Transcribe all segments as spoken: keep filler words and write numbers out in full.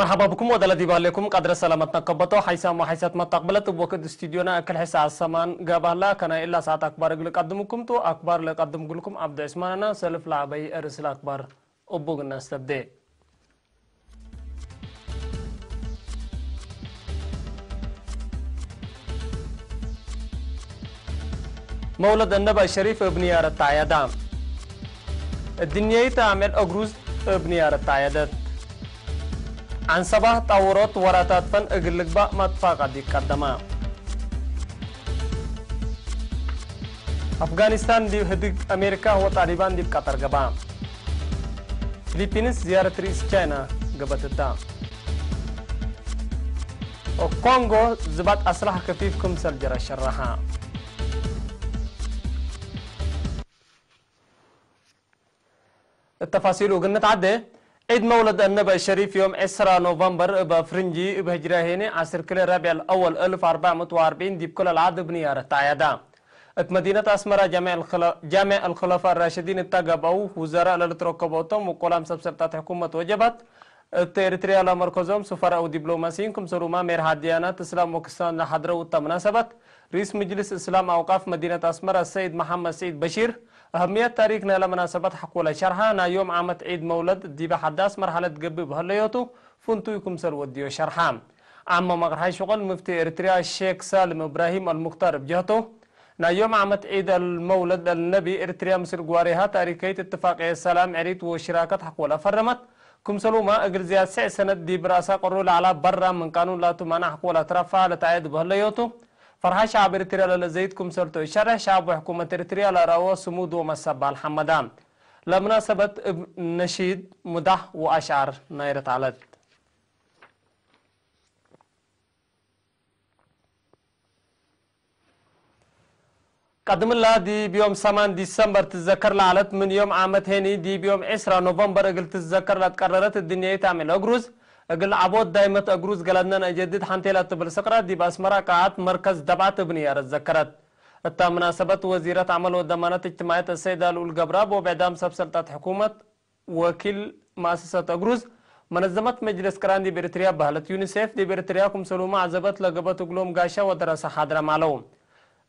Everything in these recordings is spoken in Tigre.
መርሐባ ብኩም ወደለ ዲብ ሀሌኩም ቀድረ ሰላመትነ ከበቶ ሓይሳም ወሓይሰት መተቅብለት እብ ወክድ ስቱድዮና እክል ሕሰ አሰማን ገብአላ ከናይ እላ ሰዓት አክባር እግል ቀድምኩም ቱ። አክባር ለቀድምኩልኩም ዐብዱ ዑስማንና ሰልፍ ለዐበይ እርስ ለአክባር እቡ ግና አስተብዴ። መውለድ አነባ ሸሪፍ እብ ንያረት ተዐየዳ። እድንያይት አሜል እግሩዝ እብ ንያረት ተዐየደት። ዐንሰባ ጣውሮት ወራታት ፈን እግል ልግባእ መትፋቀድ ይቀደማ። አፍጋኒስታን ዲብ ህድግ አሜሪካ ወጣሊባን ዲብ ቀጠር ገባ። ፊሊፒንስ ዝያረት ርኢስ ቻይና ገበት እታ። ኮንጎ ዝባጥ አስላሕ ከፊፍ ክምሰል ጀረ ሸረሐ። እተፋሲሉ እግል ንትዓዴ፣ ዒድ መውለድ አነቢ አሸሪፍ ዮም ዕስራ ኖቨምበር እብ ፍርንጂ፣ እብ ህጅርያ ሄኒ ዐስር ክልኤ ረቢዕ አልአወል እልፍ አርበዕ ምእት ወአርበዒን ዲብ ክል አልዓድ እብ ንያረት ተዐየዳ። እት መዲነት አስመራ ጃሜዕ አልክለ-፣ ጃሜዕ አልክለፋ አራሽዲን እተ ገብአው ውዘራእ ለልትረከቦ እቶም ውቁላም ሰብ ሰልጣት ሕኩመት ወጀባት እት ኤሪትርያ ለመርከዞም ሱፈራእ ወዲፕሎማሲይን ክምሰሉማ ሜርሓ ድያናት እስላም ወክስታን ለሐድረው እተ መናሰበት፣ ርኢስ ምጅልስ እስላም አውቃፍ መዲነት አስመራ ሰይድ መሐመድ ሰዒድ በሺር፣ አህምየት ታሪክ ናይለ መናሰበት ሐቆለ ሸርሐ፣ ናይ ዮም ዓመት ዒድ መውለድ ዲበ ሐዳስ መርሐለት ገብእ በህለዮቱ ፍንቱይ ክምሰል ወድዮ ሸርሐ። ዓመ መቅርሐይ ሽቁል ምፍቲ ኤሪትርያ ሼክ ሳልም እብራሂም አልሙክታር እብ ጀህቱ፣ ናይ ዮም ዓመት ዒድ አልመውለድ አልነቢ ኤሪትርያ ምስል ግዋሬሃ ታሪከይት እትፋቅየት ሰላም፣ ዕሪት ወሽራከት ሐቆለ ፈረመት። ክምሰሉማ እግል ዝያድ ስዕ ሰነት ዲብ ረአሳ ቅሩ ለዐላ በራ ምን ቃኑን ላቱ ማና ሐቆለ ትረፋ ለተዐየድ በህለዮቱ፣ ፈርሐ ሸዐብ ኤሪትርያ ለለዘይድ ክምሰልቱ እሸሬሕ፣ ሸዐብ ወሕኩመት ኤሪትርያ ለአርአወ ስሙድ ወመሰባል ሐመዳ። ለምናሰበት እብ ነሺድ፣ ሙዳሕ ወአሽዓር ናይረት ዐለት። ቀድምላ ዲብ ዮም ሰማን ዲሰምበር ትዘከር ለዐለት፣ ምን ዮም ዓመት ሄኒ ዲብ ዮም ዕስራ ኖቨምበር እግል ትዘከር ለትቀረረት እድንያይት አሜል እግሩዝ፣ እግል ዐቦት ዳይመት እግሩዝ ገለድነ ነአጀድድ ሐንቴ ለትብል ስቅረ ዲብ አስመራ ቃዐት መርከዝ ደብዐት እብ ንያረት ዘከረት። እታ ምናሰበት ወዚረት ዐመል ወደማነት እጅትማዕየት አሰይድ አልኡል ገብረአብ ወብዕዳም ሰብ ሰልጣት ሕኩመት ወኪል መአሰሰት እግሩዝ፣ መነዘመት መጅልስ ቅራን ዲብ ኤሪትርያ በህለት ዩኒሴፍ ዲብ ኤሪትርያ ክምሰሉመ ዐዘበት ለገበት እግሎም ጋሻ ወደረሰ ሓድረም ዐለው።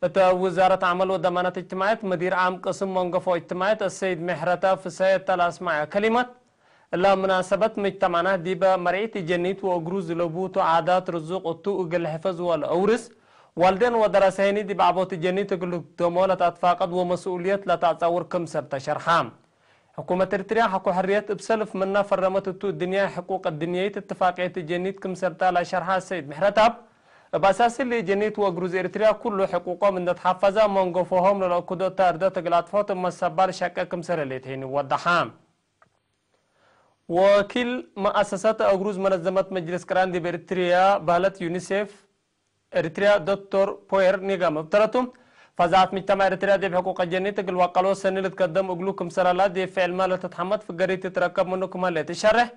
እተ ውዛረት ዐመል ወደማነት እጅትማዕየት መዲር ዓም ቅስም መንገፎ እጅትማዕየት አሰይድ ምሕረተአብ ፍስሐየ እተ ለአስመዐ ከሊመት፣ እለ ምናሰበት ምጅተማዕና ዲበ መርዒት እጀኒት ወእግሩዝ ለቡቱ ዓዳት ርዙቅ እቱ እግል ሕፈዝ ወለአውርስ፣ ዋልዴን ወደረሰ ሄኒ ዲብ ዐቦት እጀኒት እግል ልክደሞ ለተአትፋቀድ ወመስኡልየት ለተአጻውር ክምሰል ተሸርሐ። ሕኩመት ኤሪትርያ ሐቆ ሕርየት እብ ሰልፍ ምና ፈረመት እቱ፣ እድንያይ ሕቁቅ እድንያይት እትፋቅየት እጀኒት ክምሰልታ ለሸርሐ ሰይድ ምሕረተአብ፣ እብ አሳሲ ለእጀኒት ወእግሩዝ ኤሪትርያ ኩሉ ሕቁቆም እንደ ተሐፈዘ፣ መንገፎሆም ለለአክዶ እተ እርደት እግል አጥፎት እብ መሰባል ሸቄ ክምሰል ህሌት ሄኒ ወደሐ። ወኪል መአሰሰት እግሩዝ መነዘመት መጅልስ ቅራን ዲብ ኤሪትርያ በህለት ዩኒሴፍ፣ ኤሪትርያ ዶክቶር ፖየር ኒጋም እብ ተረቱ፣ ፈዛዐት ምጅተማዕ ኤሪትርያ ዲብ ሕቁቅ እጀኒት እግል ወቀሎ ሰኒ ልትከደም እግሉ ክምሰል ዐላ፣ ዲብ ፍዕልመ ለትትሐመድ ፍገሪት ትትረከብ ምኑ ክም ህሌት ትሸሬሕ፣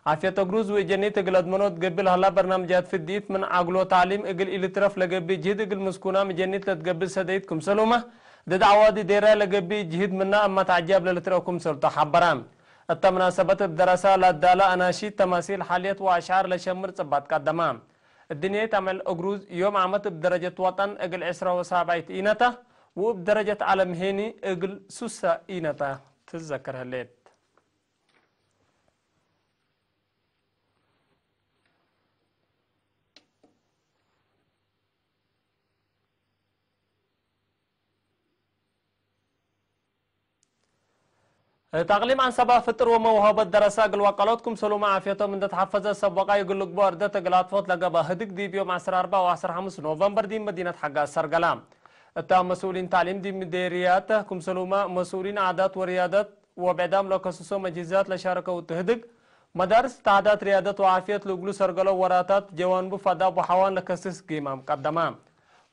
ዓፍየት እግሩዝ ወእጀኒት እግል አድመኖት ገብእ ለሀላ በርናምጃት ፍድኢት ምን ዐግሎ ተዕሊም እግል ኢልትረፍ ለገብእ ጅህድ እግል ምስኩናም እጀኒት ለትገብእ ሰደይት ክምሰሉመ፣ ድድ ዐዋዲ ዴራይ ለገብእ ጅህድ ምና እመ ተዐጃብ ለልትረኦ ክምሰልቱ ሐበረ። እተ ምናሰበት እብ ደረሰ ለዳለ አናሺድ፣ ተማሲል፣ ሐልየት ወአሽዓር ለሸምር ጽባጥ ቀደመ። እድንያይት አሜል እግሩዝ ዮም ዓመት እብ ደረጀት ወጠን እግል ዕስራ ወሳብዐይት ኢነተ፣ ወእብ ደረጀት ዐለም ሄኒ እግል ሱሰ ኢነተ ትዘከር ህሌት። እት አቅሊም ዐንሰባ ፍጥር ወመውሀበት ደረሰ እግል ወቀሎት ክምሰሉመ ዓፍየቶም እንደ ተሐፈዘ ሰብ ወቃይ እግል ልግቦ እርደት እግል አጥፎት ለገብአ ህድግ ዲብ ዮም ዐስር አርበዕ ወዐስር ሐምስ ኖቨምበር ዲብ መዲነት ሐጋ አሰር ገላ። እተ መስኡሊን ተዕሊም ዲብ ምዴርያት ክምሰሉመ መስኡሊን ዓዳት ወርያደት ወብዕዳም ለከስሶ መጅህዛት ለሻረከው እት ህድግ፣ መዳርስ እት ዓዳት ርያደት ወዓፍየት ለእግሉ ሰርገለው ወራታት ጀዋንቡ ፈዳብ ወሐዋን ለከስስ ጊማም ቀደመ።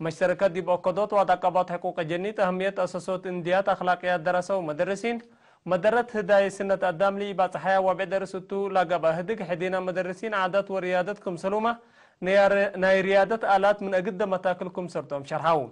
መሽተረከት ዲብ ኦከዶት ወአዳቀባት ሕቁቅ ጀኒት፣ አህምየት አሰሶት እንድያት አክላቅያት ደረሰው መደረሲን፣ መደረት ህዳይ ስነት አዳም ለኢባጽሐያ ወብዕድ ደርስ እቱ ለገብአ ህድግ፣ ሕዴና መደረሲን ዓዳት ወርያደት ክምሰሉመ፣ ናይ ርያደት አላት ምን እግደ መታክል ክምሰልቶም ሸርሐው።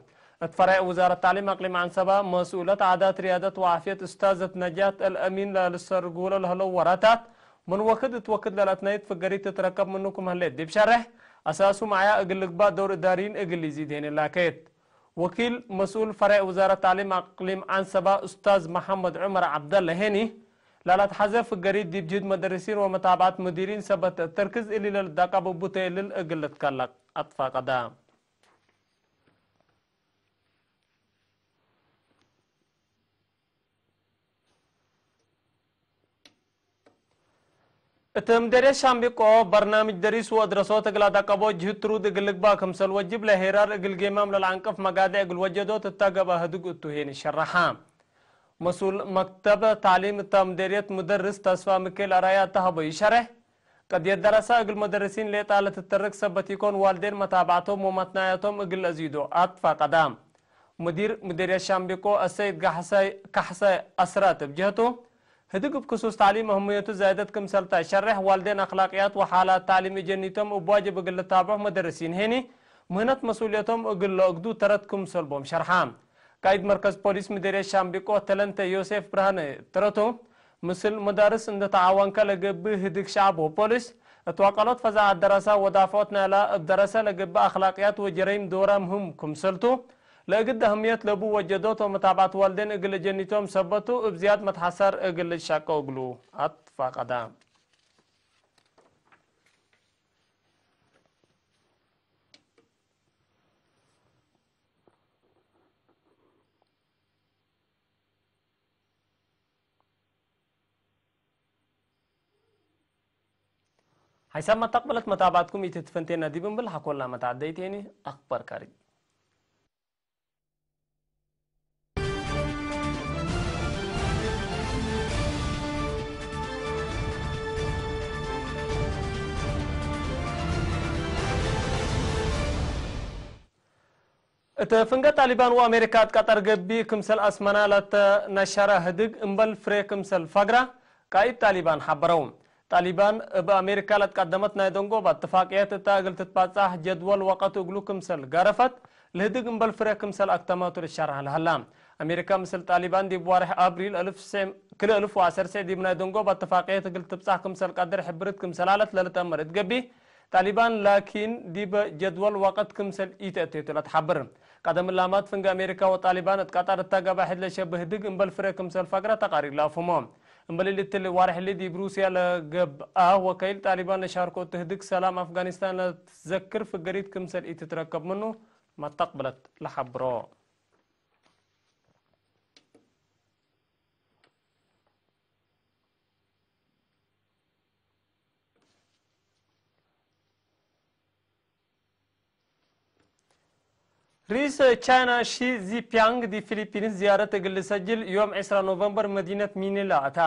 እት ፈሬዕ ውዛረት ተዕሊም አቅሊም ዐንሰባ፣ መስኡለት ዓዳት ርያደት ወዓፍየት እስታዘት ነጃት አልአሚን ለልሰርጉሎ ለህለው ወራታት፣ ምን ወክድ እት ወክድ ለለአትናይት ፍገሪት ትትረከብ ምኑ ክም ህሌት ዲብ ሸሬሕ፣ አሳሱ መዓያ እግል ልግባእ ዶር እዳርይን እግል ኢዚድ ሄኒ ላከየት። ወኪል መስኡል ፈሬዕ ውዛረት ተዕሊም አቅሊም ዐንሰባ ኡስታዝ መሐመድ ዑመር ዐብደለ ሄኒ፣ ላላትሐዘ ፍገሪት ዲብ ጅህድ መደርሲን ወመታብዐት ሙዲሪን ሰበት ተርክዝ እሊ ለልትዳቀብ እቡ ተየልል እግል ልትከለቅ አትፋቀደ። እት ምደርየት ሻምቢቆ በርናምጅ ደሪስ ወእድረሶት እግል አዳቀቦ ጅህድ ትሩድ እግል ልግባእ ክምሰል ወጅብ ለሄራር እግል ጌማም ለለአንቅፍ መጋድዕ እግል ወጀዶት እተ ገብአ ህድግ እቱ ሄኒ ሸረሐ። መስኡል መክተብ ተዕሊም እተ ምደርየት ሙደርስ ተስፋ ምኬል አራያ እተ ሀበዩ ሸሬሕ፣ ቀድየት ደረሰ እግል መደርሲን ሌጣ ለትተርክ ሰበት ኢኮን፣ ዋልዴን መታብዐቶም ወመትናያቶም እግል ለአዚዶ አትፋቀደ። ሙዲር ምደርየት ሻምቢቆ አሰይድ ካሕሳይ፣ ካሕሳይ አስራት እብ ጀህቱ፣ ህድግ እብ ክሱስ ተዕሊም አህምየቱ ዛይደት ክምሰል ተ ሸሬሕ፣ ዋልዴን አክላቅያት ወሓላት ተዕሊም እጀኒቶም እብ ዋጅብ እግል ልታብዑ፣ መደርሲን ሄኒ ምህነት መስኡልየቶም እግል ለአግዱ ተረት ክምሰል ቦም ሸርሐ። ቃይድ መርከዝ ፖሊስ ምደርየት ሻምቢቆ ተለንተ ዮሴፍ ብርሃነ ተረቱ፣ ምስል መዳርስ እንደ ተዓወንከ ለገብእ ህድግ ሸዐብ ወፖሊስ፣ እት ዋቀሎት ፈዛዐት ደረሰ ወዳፍዖት ናይላ እብ ደረሰ ለገብእ አክላቅያት ወጀረይም ዶረ ምህም ክምሰልቱ፣ ለእግድ አህምየት ለቡ ወጀዶት ወመታብዐት ዋልዴን እግል እጀኒቶም ሰበቱ እብ ዝያድ መትሐሰር እግል ልትሸቀው እግሉ አትፋቀደ። ሐይሳብ መተቅብለት መታብዐትኩም ኢትትፈንቴና ዲብ እምብል ሐኮልና መትዐደይቴኒ አክበር ቀሪብ። እት ፍንገ ጣሊባን ወአሜሪካ እት ቀጠር ገብእ ክምሰል አስመና ለተነሸረ ህድግ እምበል ፍሬ ክምሰል ፈግረ ቃኢድ ጣሊባን ሐበረው። ጣሊባን እብ አሜሪካ ለትቀደመት ናይ ደንጎብ አትፋቅየት እተ እግል ትትባጻሕ ጀድወል ወቀት እግሉ ክምሰል ጋረፈት፣ ለህድግ እምበል ፍሬ ክምሰል አክተመቱ ልሸርሐ ለሀላ። አሜሪካ ምስል ጣሊባን ዲብ ዋርሕ አብሪል እልፍ ሴ-፣ ክልኤ እልፍ ወዐሰርተ ዲብ ናይ ደንጎብ አትፋቅየት እግል ትብጻሕ ክምሰል ቀድር ሕብርት ክምሰል ዐለት ለልትአመር እት ገብእ፣ ጣሊባን ላኪን ዲበ ጀድወል ወቀት ክምሰል ኢተአቴቱ ለትሐብር። ቀደም እላማት ፍንገ አሜሪካ ወጣሊባን እት ቀጠር እተ ገብአ ሕድ ለሸብህ ህድግ እምበል ፍሬ ክምሰል ፈግረ ተቃሪር ለአፍህሞ። እምበል እሊ እትሊ ዋርሕ እሊ ዲብ ሩስያ ለገብአ ወከይል ጣሊባን ለሻርኮ እቱ ህድግ ሰላም አፍጋኒስታን ለትዘክር ፍገሪት ክምሰል ኢትትረከብ ምኑ መተቅብለት ለሐብሮ። ርኢስ ቻይና ሺ ዚፒያንግ ዲብ ፊሊፒንስ ዝያረት እግል ልሰጅል ዮም ዕስራ ኖቨምበር መዲነት ሚኒላ አታ።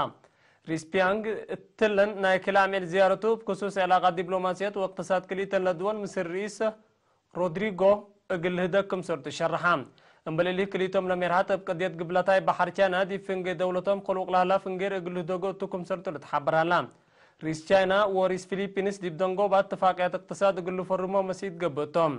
ርኢስ ፒያንግ እትለን ናይ ክል አምዕል ዝያረቱ እብ ክሱስ ዕላቃት ዲፕሎማስየት ወእቅትሳድ ክልኢተን ለድወል ምስል ርኢስ ሮድሪጎ እግል ልህደግ ክምሰልቱ ሸርሐ። እምበል እሊ ክልኢቶም ለሜርሐት እብ ቅድየት ግብለታይ በሐር ቻይና ዲብ ፍንጌ ደውለቶም ክሉቅ ለህላ ፍንጌር እግል ልህደጎ እቱ ክምሰልቱ ልትሓበር ሀላ። ርኢስ ቻይና ወርኢስ ፊሊፒንስ ዲብ ደንጎብ አትፋቅያት እቅትሳድ እግል ልፈርሞ መሲት ገብእ ቶም።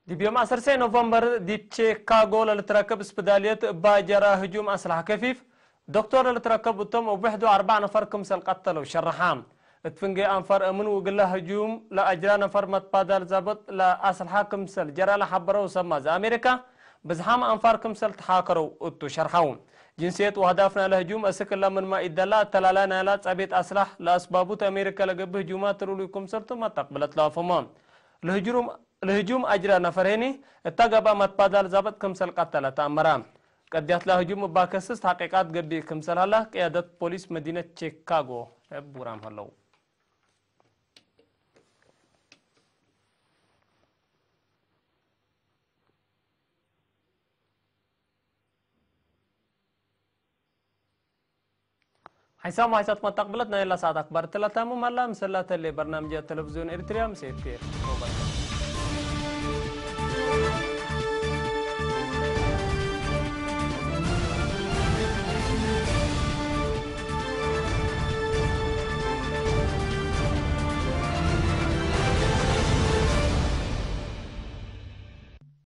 ዲብ ዮም ዐሰርተ ኖቨምበር ዲብ ቼካጎ ለልትረከብ እስፕዳልየት እባ ጀራ ህጁም አስለሐ ከፊፍ ዶክቶር ለልትረከብ እቶም እብ ውሕዱ አርበዕ ነፈር ክምሰል ቀተለው ሸርሐ። እት ፍንጌ አንፋር እምን ውግላ ህጁም ለአጅራ ነፈር መትባዳል ዛብጥ ለአስልሐ ክምሰል ጀረ ለሐበረው ሰማዘ አሜሪካ፣ ብዝሓም አንፋር ክምሰል ተሓከረው እቱ ሸርሐው። ጅንስየት ወአህዳፍ ናይለ ህጁም እስክ እለ ምንመ ኢደላ፣ አተላላይ ናይላ ጸቤት አስላሕ ለአስባቡት አሜሪካ ለገብእ ህጁማት ትሉሉይ ክምሰልቱ መተቅብለት ለአፍህሞ። ለህጁም ለህጁም አጅራ ነፈር ሄኒ እተ ገብአ መትባዳል ዛብጥ ክምሰል ቀተለ ተአመረ። ቀድያት ለህጁም እባ ከስስ ተሐቂቃት ገብእ ክምሰል ሀላ ቅያደት ፖሊስ መዲነት ቺካጎ እብ ውራም ሀለው። ሐይሳም ወሐይሳት መተቅብለት ናይላ ሰዓት አክባር እትለ ታምም ሀላ። ምስላ ተሌ በርናምጅ ቴሌቪዝዮን ኤሪትሪያ ምስ ኤፍኬ ሮበርት